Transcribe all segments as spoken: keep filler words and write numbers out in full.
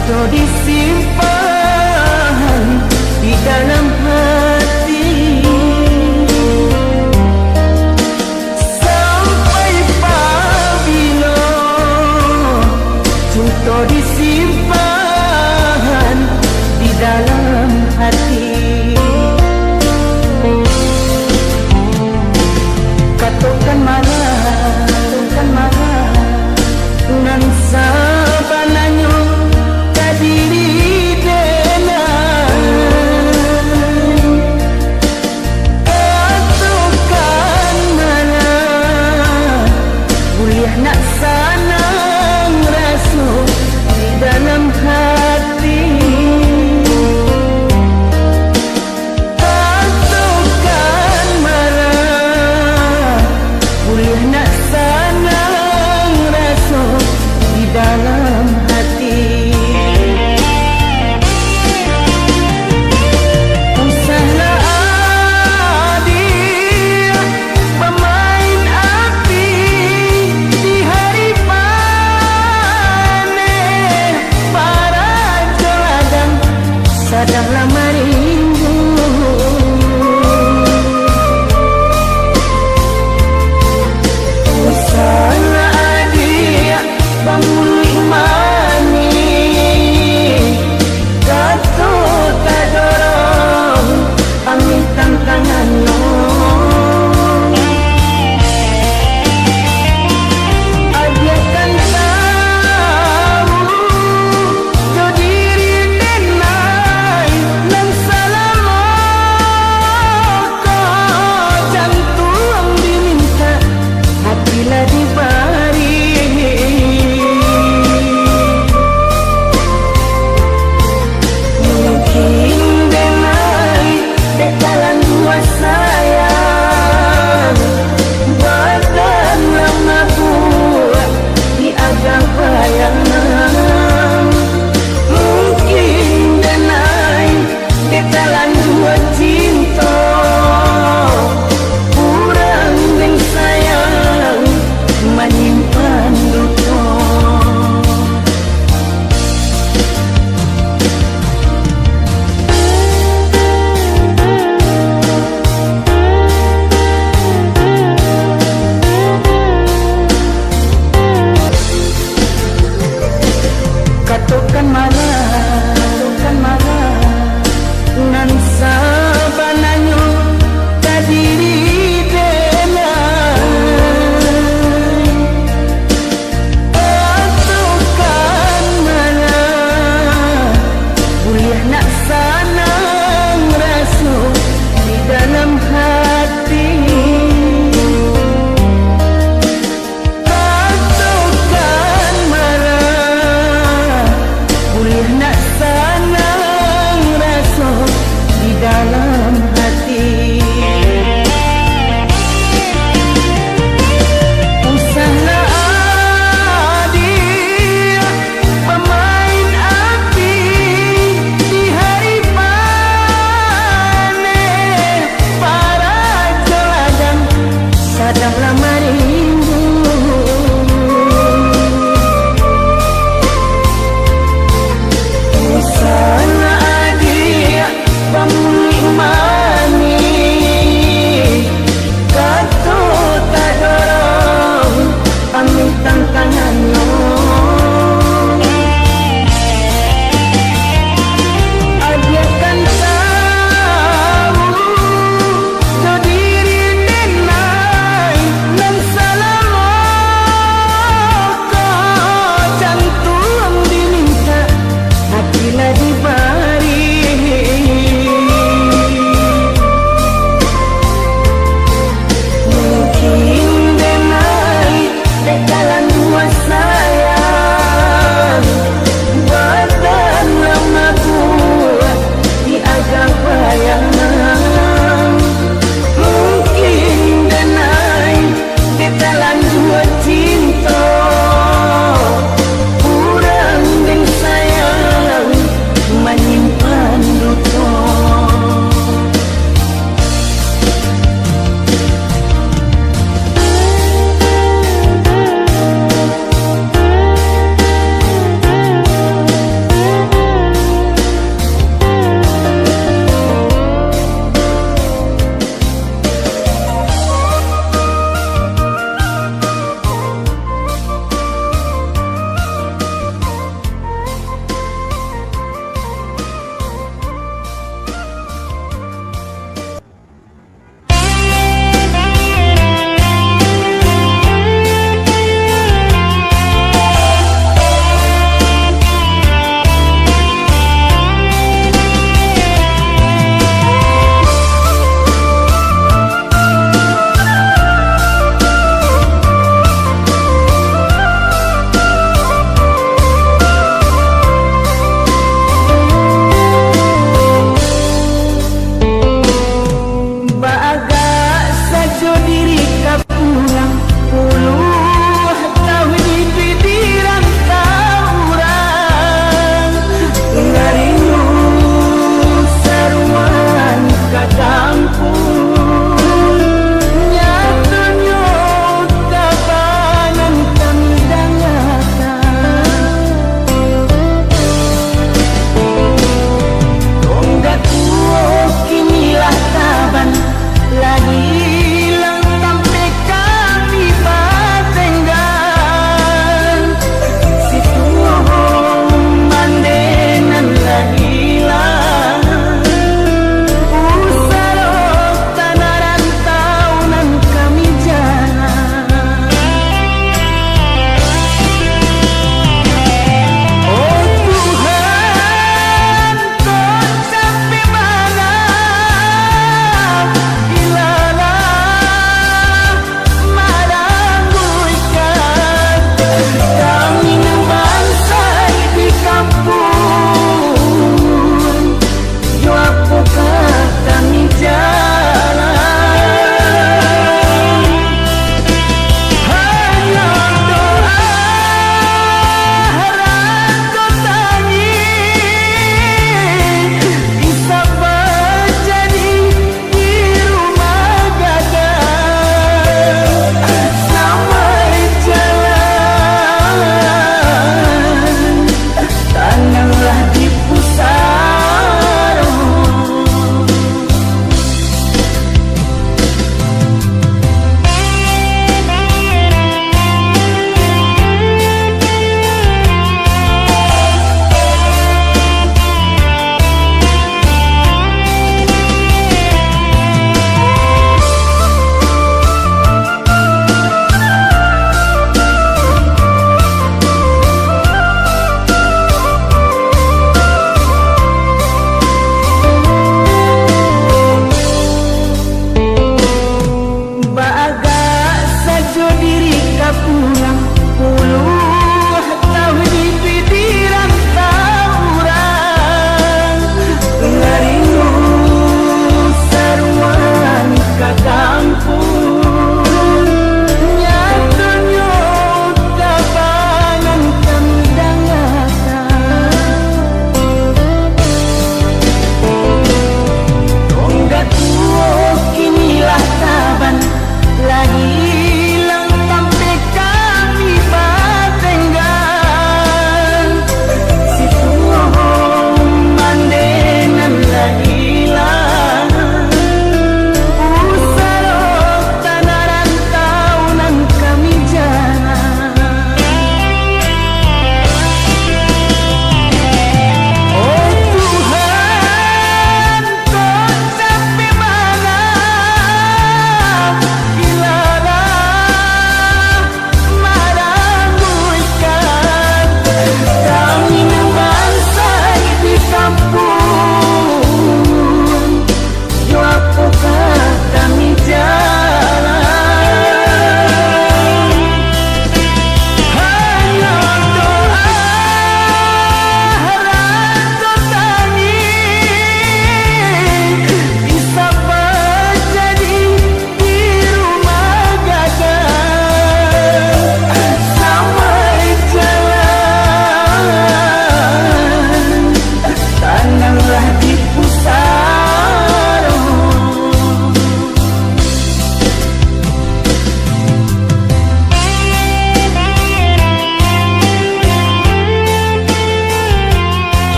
Cinto disimpan di dalam hati. Sampai pabilo cinto disimpan di dalam hati? Katokan malah, katokan malah, nan sabananyo ka diri denai. Katokan malah, buliah nak sanang raso di dalam hati. Katokan malah, buliah nak sanang raso di dalam hati. Usahlah adiak bamain api di hari paneh, barajo ladang sadang lah marindu. Usahlah adiak bamuluik manih, kato tadorong angin tantangan lo. Adiak kan tahu jo diri denai, nan salamo ko jantuang dimintak, hati lah dibari. Mungkin denai dek talanjua sayang, badan lah mabuak di agak bayangan. Mungkin denai dek talanjua cinto, urang dek sayang manyimpan duko. Katokan malah, katokan malah, nan sabananyo ka diri denai. Katokan malah, buliah nak sanang raso di dalam hati. Katokan malah, buliah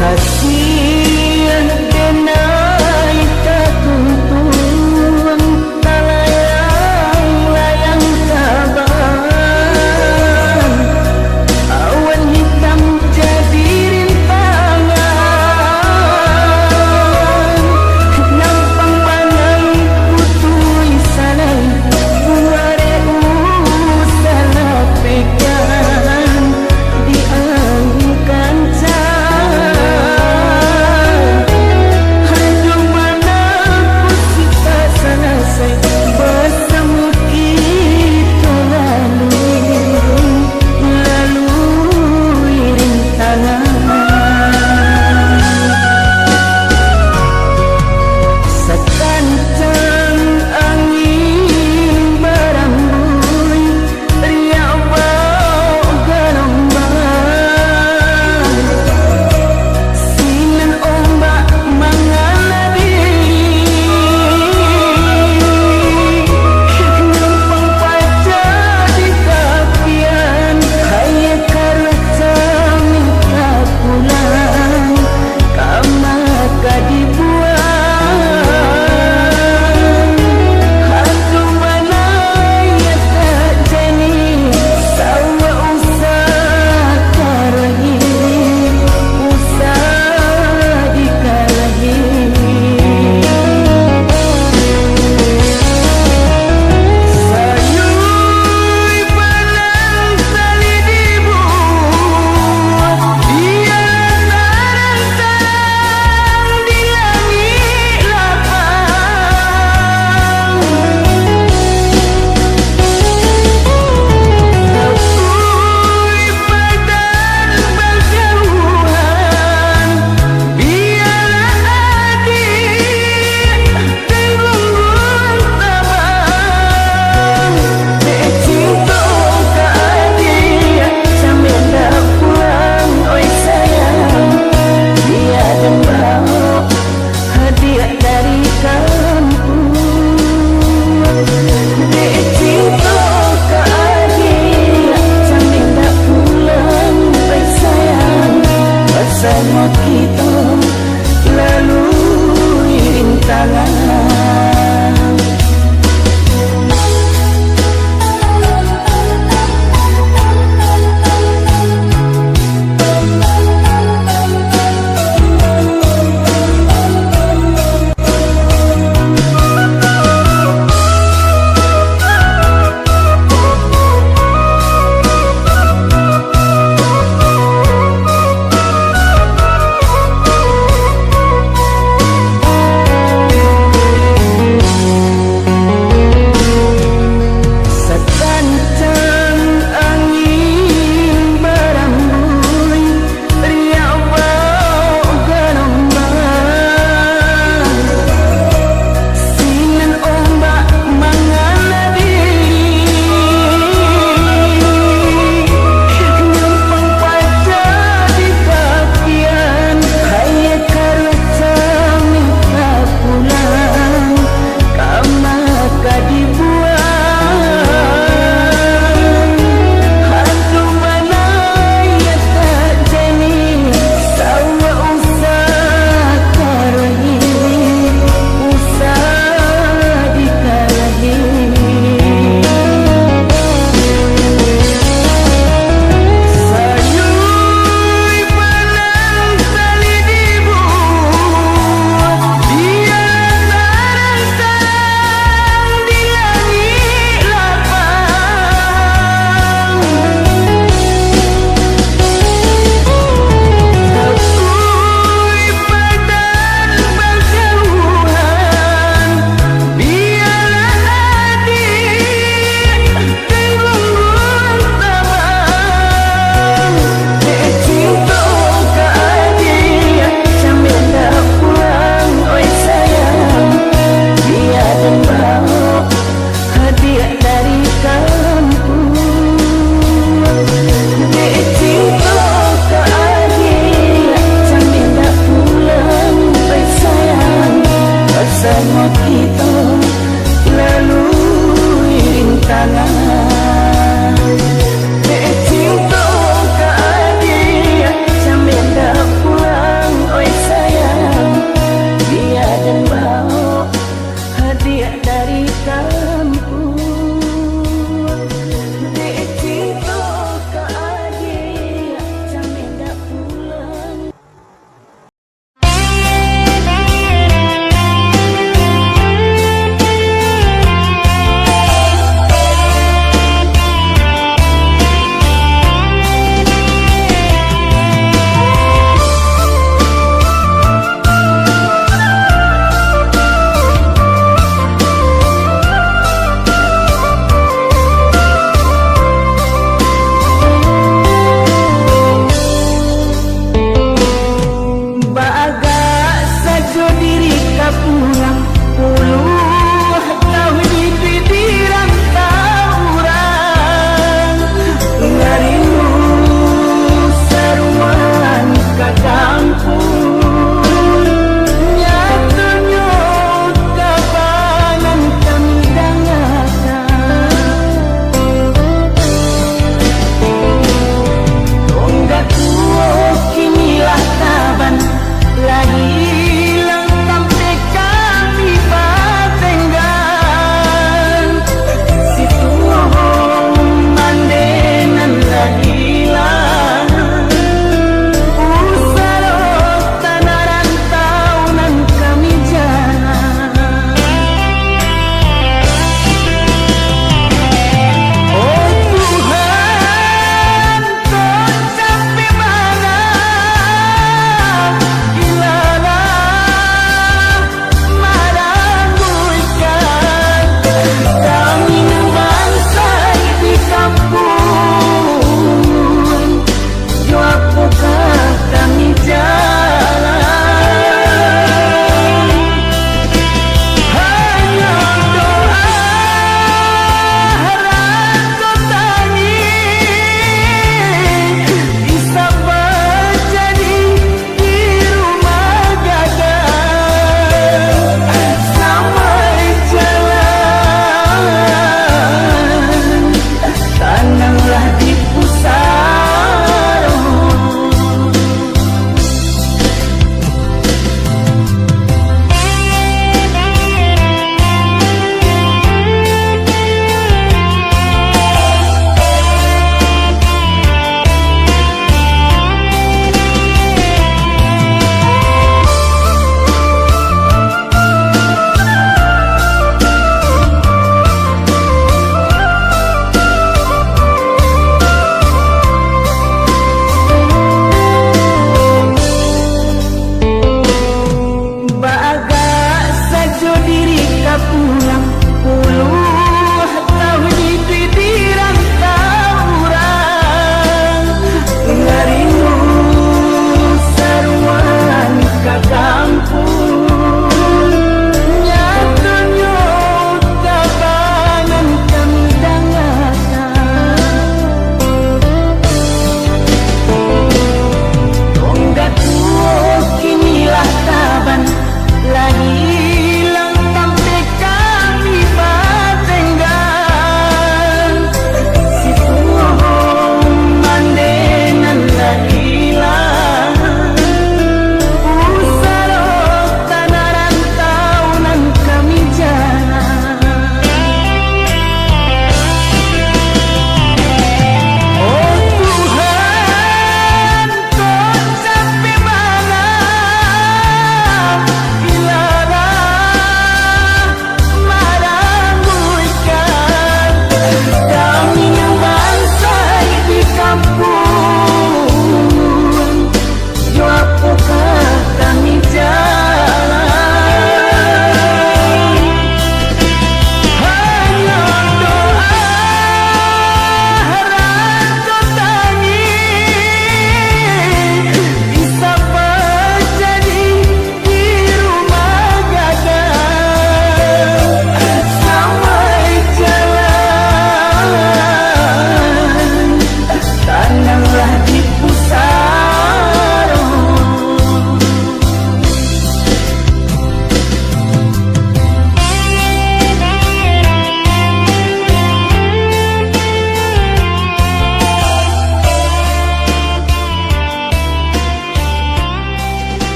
Kasian denai tatuntuang, talayang-layang taban, awan hitam jadi rintangan. Nampang banang putuih salai, buarek usah lah pegang, diangkan cah. Aduh, mana ku si tak salasai, basamo kito lalu, lalui rintangan. Sakancang angin barambuih, riak baok galombang, sinan ombak mangaladi. Numpang paja di tapian, aia karuah camin ka pulang, kama ka dibuang. Aduh, mana ya tak jadi, sawah usah karahi, usah dikarahi. Sayui panang tali dibuak, bialah tarantang di langik lapang. Takuik padan bajauhan, bialah adiak tangguang tabang. Dek cinto ka adiak, sampai ndak pulang, oi sayang, bia den baok hadiah dari kampuang. Dek cinto ka adiak, sampai ndak pulang, oi sayang, basamo kito lalui rintangan.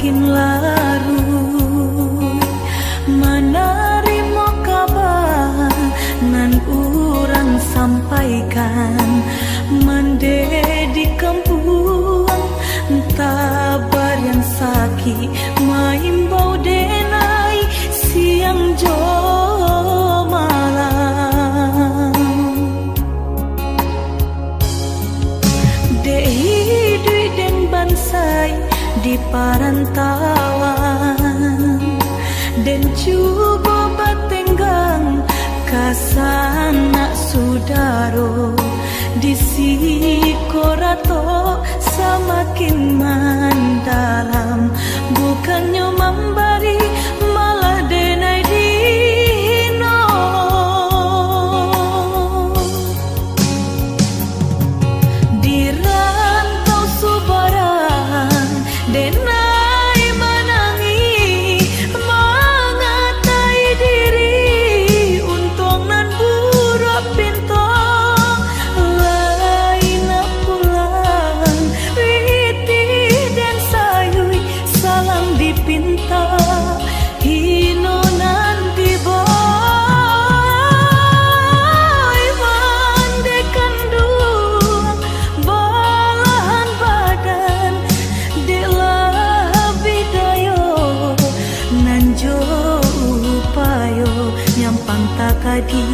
Makin laruih manarimo kaba nan urang sampaikan, mandeh di kampuang, tabarian sakik maimbau denai siang jo malam. Dek iduik den bansai di parantauan, den cubo batenggang ka sanak sudaro, di siko ratok samakin mandalam, bukannyo mambari, malah denai dihino. Di rantau subarang, denai manangih, mangatai diri, untuang nan buruak pinto, lai nak pulang, pitih den sayuik, salang dipinta, hino nan tibo. Iman dek kanduang, balahan badan, dek lah bidayo, nan jo upayo, nyampang takadi,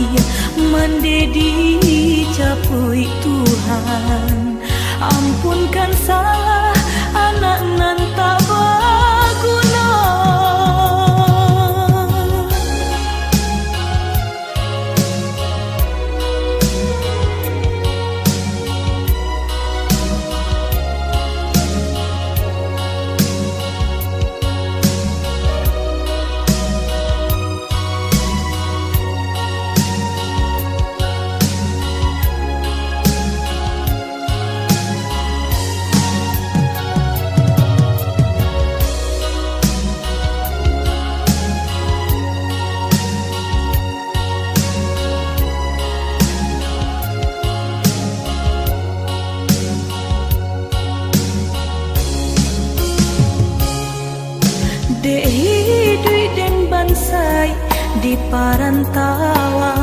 mandeh dijapuik Tuhan. Ampunkan salah anak nan tak baguno. Dek iduik den bansai di parantauan,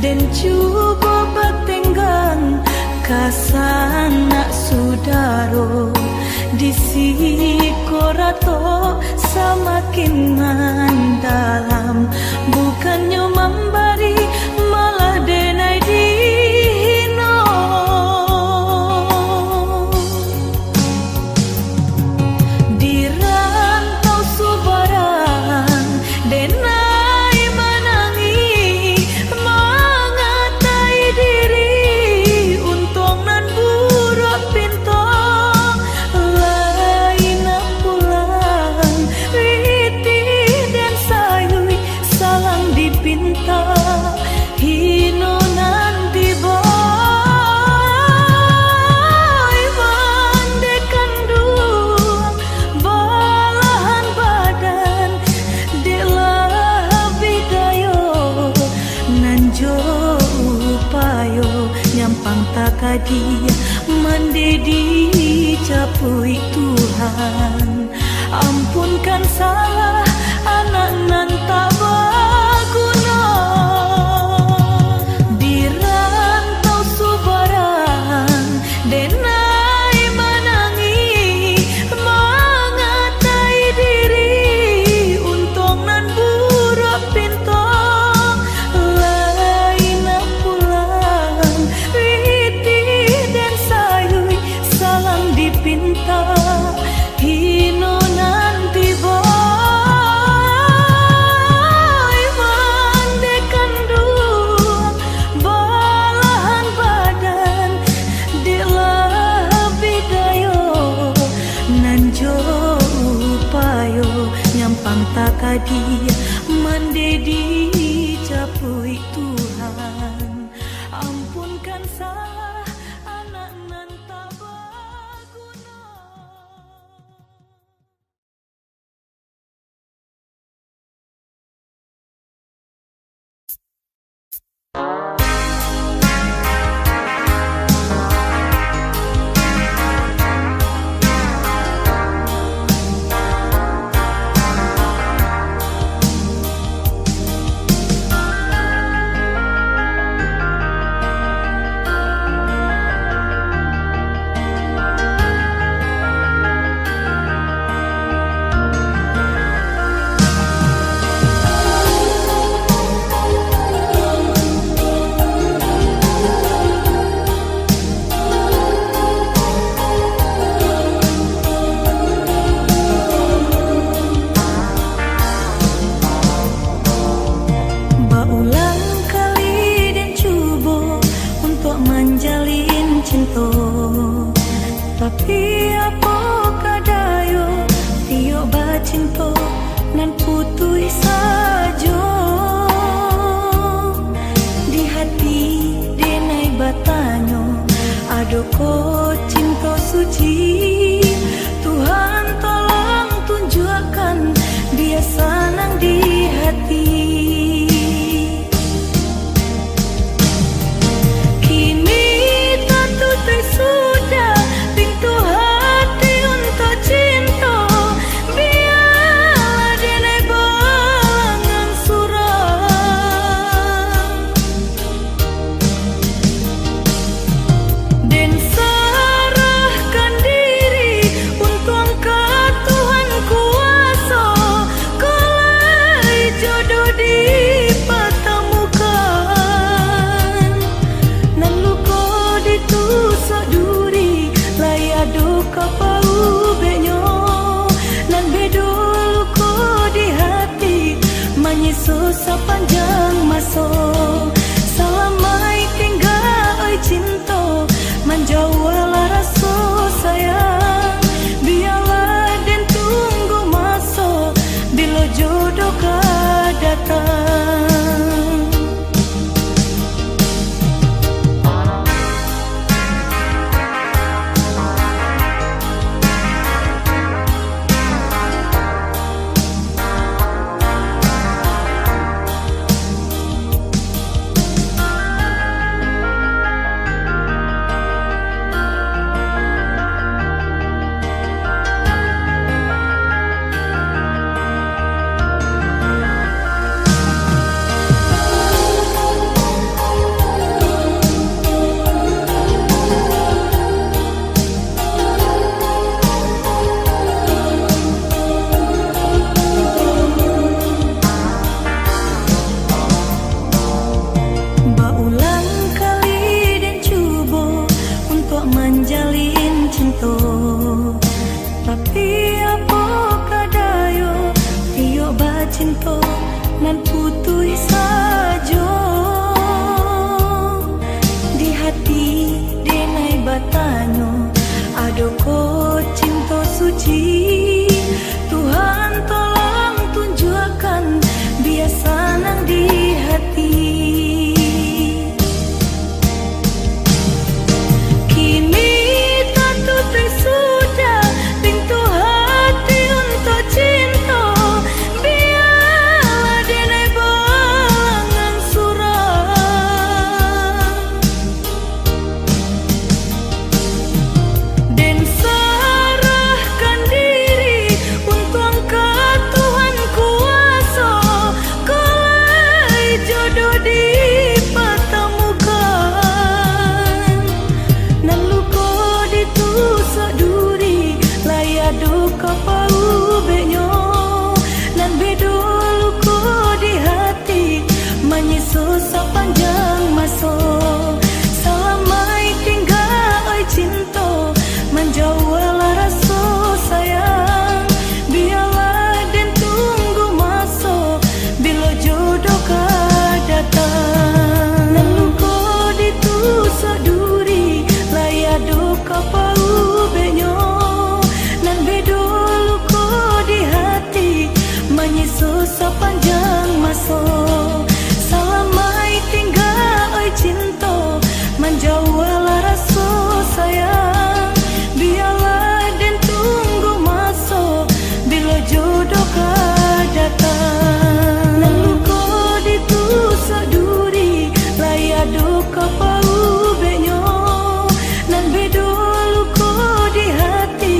den cubo batenggang ka sanak sudaro, di siko ratok samakin mandalam, bukannyo mambari, malah denai dihino. Di rantau subarang, denai manangih, mangatai diri, untuang nan buruak pinto, lai nak pulang, pitih den sayuik, salang dipinta, hino nan tibo. Iman dek kanduang, balahan badan, dek lah bidayo, nan jo upayo, nyampang takadi, mandeh dijapuik Tuhan. Ampunkan salah anak nan tak baguno. Di rantau subarang, denai manangih, mangatai diri, untuang nan buruak pinto, lai nak pulang, pitih den sayuik, salang dipinta, hino nan tibo. Iman dek kanduang, balahan badan, dek lah bidayo, nan jo upayo, nyampang takadi, mandeh dijapuik Tuhan. Ampunkan salah anak nan tak baguno. Sapanjang maso, salamaik tingga oi cinto, manjauahlah raso sayang. Bialah den tunggu maso, bilo jodoh ka datang. Baulang kali den cubo untuak manjalin cinto, tapi apo ka dayo, tiok bacinto nan putuih sajo. Di hati den ai batanyo, adokoh cinto suci? Tuhan tolong tunjuakkan, bia sanang di hati. Kini tatutuik sudah pintu hati untuak cinto, bialah den ai balangan surang. Den sarahkan diri untuak ka Tuhan kuaso, kok lai jodoh dipatamukan. Nan luko ditusuak duri, lai ado ka paubeknyo. Nan bedo luko di hati, manyiso sapanjang maso. Salamaik tingga oi cinto, manjauahlah raso sayang. Bialah den tunggu maso, bilo jodoh ka datang. Nan luko ditusuak duri, lai ado ka paubeknyo. Nan bedo luko di hati, manyiso sapanjang maso. Salamaik tingga oi cinto, manjauahlah raso sayang. Bialah den tunggu maso, bilo jodoh ka datang. Nan luko ditusuak duri, lai ado ka paubeknyo. Nan bedo luko di hati,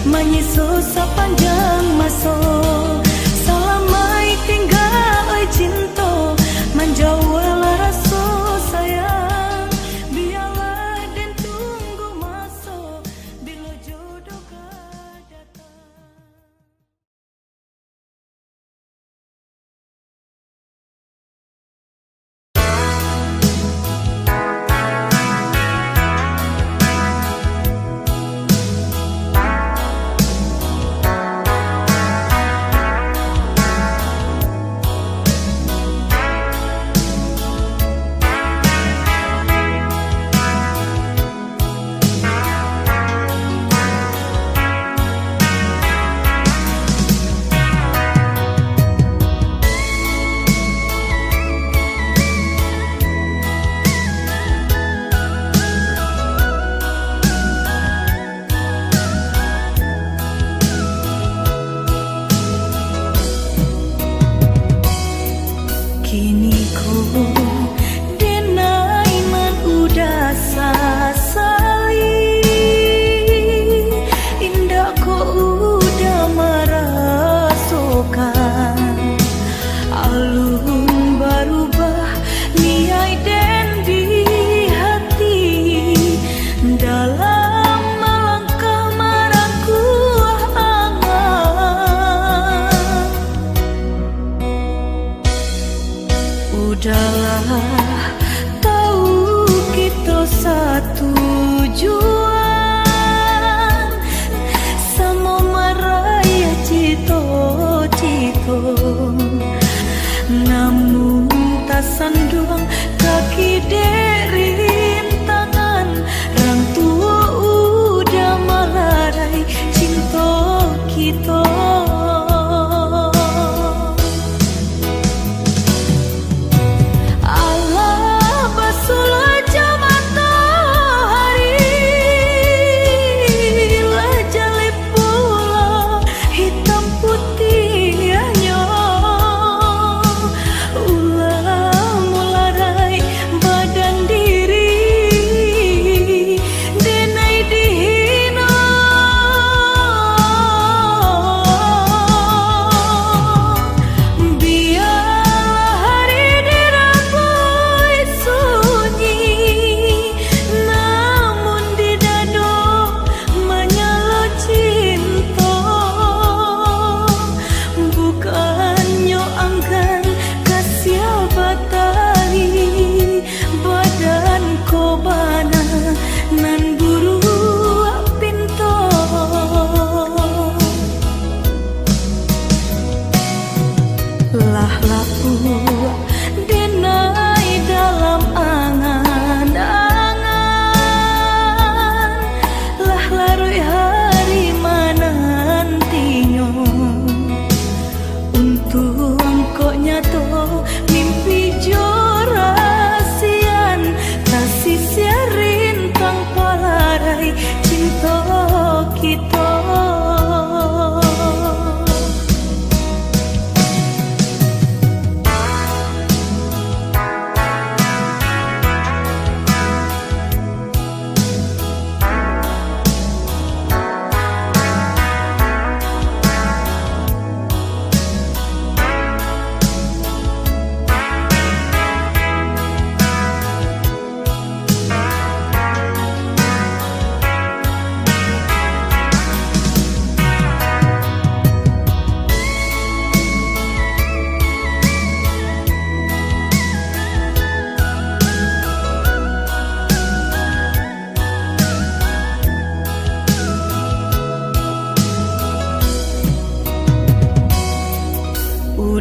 manyiso sapanjang maso. Salamaik tingga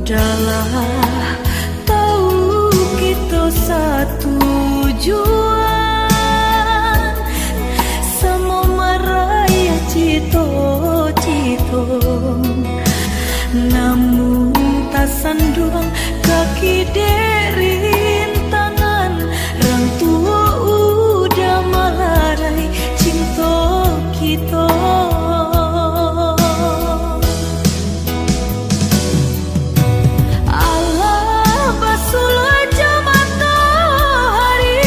Dalah tau kito satujuan, samo maraih cito-cito. Namun tasanduang kaki dek rintangan, rang tuo udah malarai cinto kito. Alah basulah jo matohari,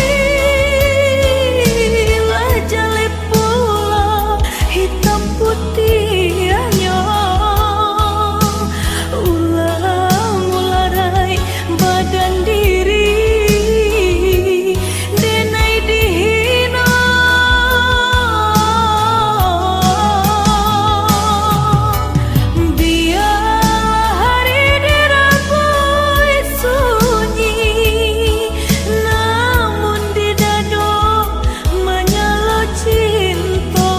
lah jaleh pulo hitam putiahnyo. Ulah mularai badan diri, denai dihino. Bialah hari dirabuik sunyi, namun di dado manyalo cinto.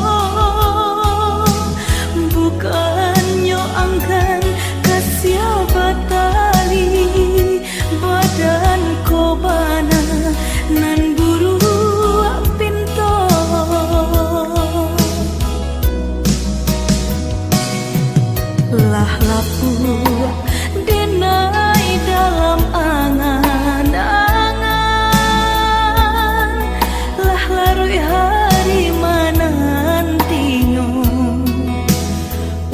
Bukannyo anggan ka sia batali, badan ko bana nan buruak pinto. Lah lapuak denai dalam angan-angan, lah laruik hari manantinyo.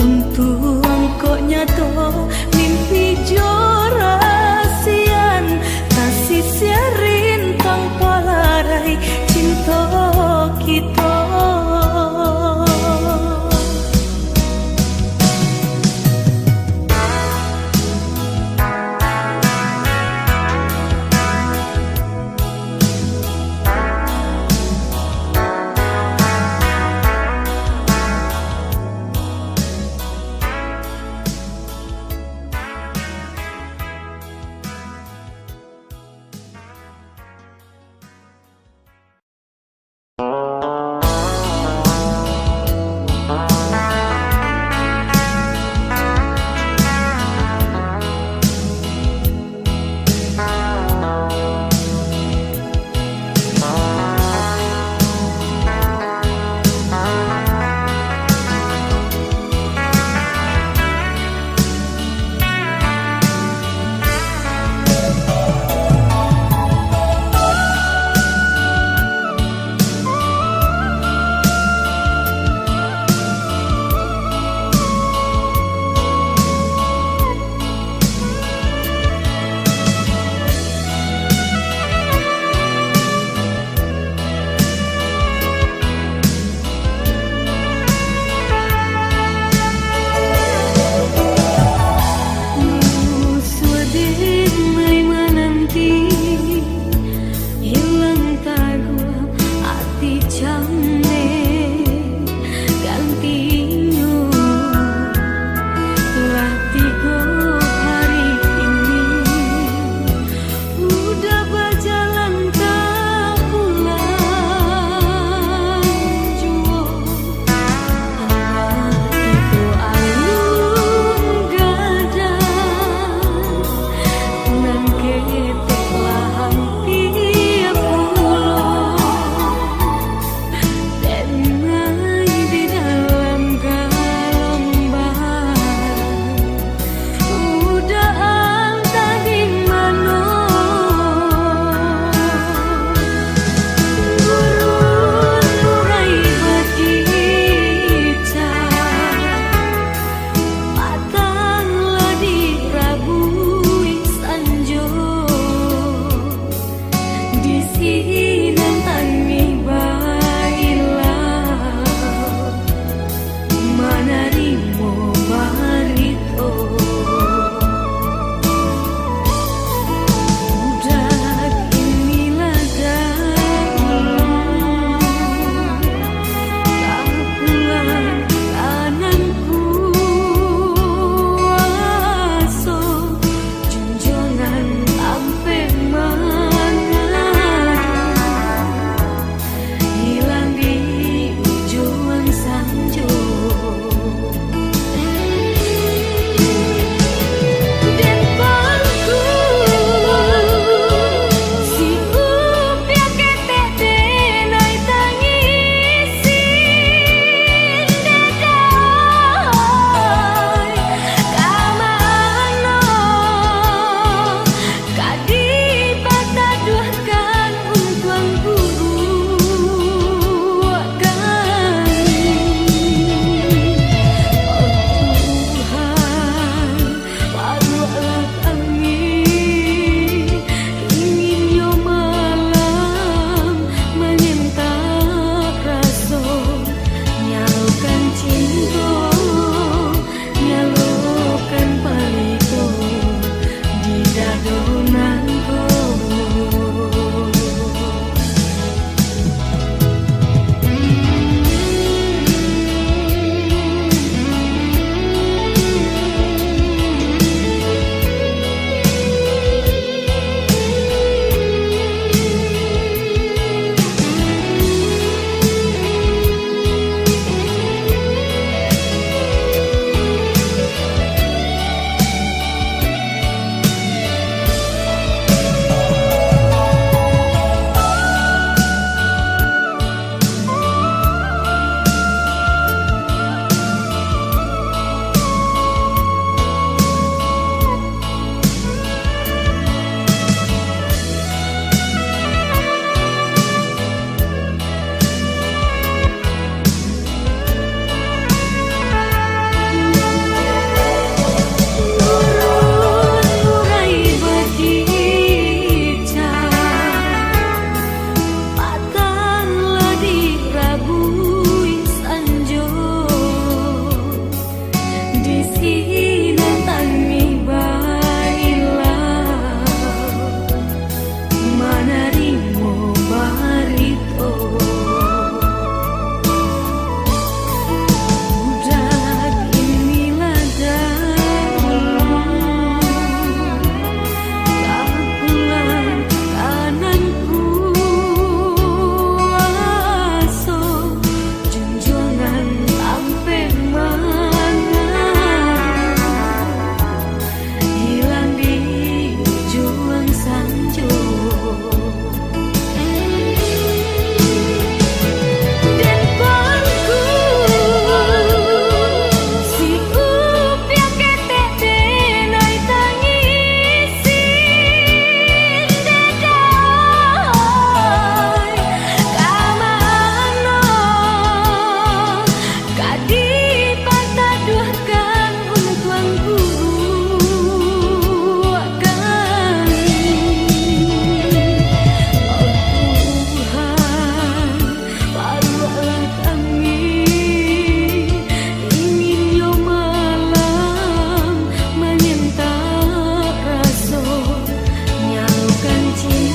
Untuang kok nyato mimpi jo rasian, tasisia rintang palarai cinto kito.